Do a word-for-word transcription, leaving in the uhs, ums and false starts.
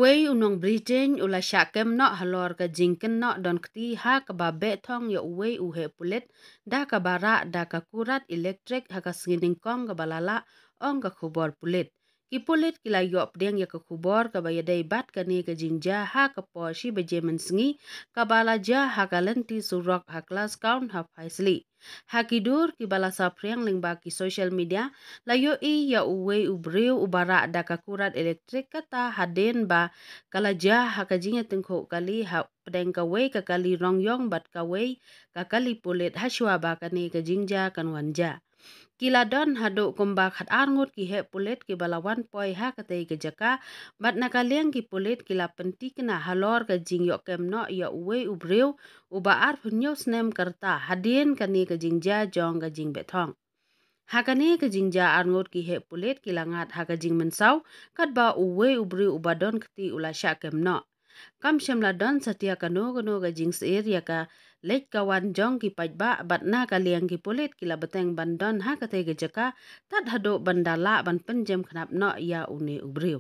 Uwei u nong Britain u la shah kem noh halor ka jingkynnoh don kti ha kaba beh thong ïa uwei u heh pulit da kaba rah da ka kurat elektrik ha ka sngi nyngkong kaba la lah, ong ka khubor pulit. Ki pulit ki la ïoh pdiang ïa ka khubor kaba ïadei bad kane ka jingjia ha ka por shi baje mynsngi, kaba la jia ha ka lynti surok ha Glasgow ha Paisley. Ha ki dur kiba la saphriang lyngba ki social media, la ïohi ïa uwei u briew uba rah da ka kurat elektrik kata hadien ba ka la jia ha ka jingïatyngkhuh kali hapdeng kawei ka kali rong ïong bad kawei ka kali pulit hashwa ba kane ka jingjia kan wan jia. Ki la don haduh kumba khatar ngut ki heh pulit kiba la wan poi ha katei ka jaka, bad na ka liang ki pulit ki la pyntikna halor ka jingïoh kem noh ïa uwei u briew uba arphew hynñiew snem ka rta hadien kane ka jingjia jong ka jingbeh thong. Ha kane ka jingjia ar ngut ki heh pulit ki la ngat ha ka jingmynsaw katba uwei u briew uba don kti u la shah kem noh. Kam shym la don satia kano kano ka jingsyier ïa ka leit ka wan jong ki paidbah bad na ka liang ki pulit ki la bteng ban don ha katei ka jaka tad haduh ban da lah ban pynjem khnap noh ïa une u briew.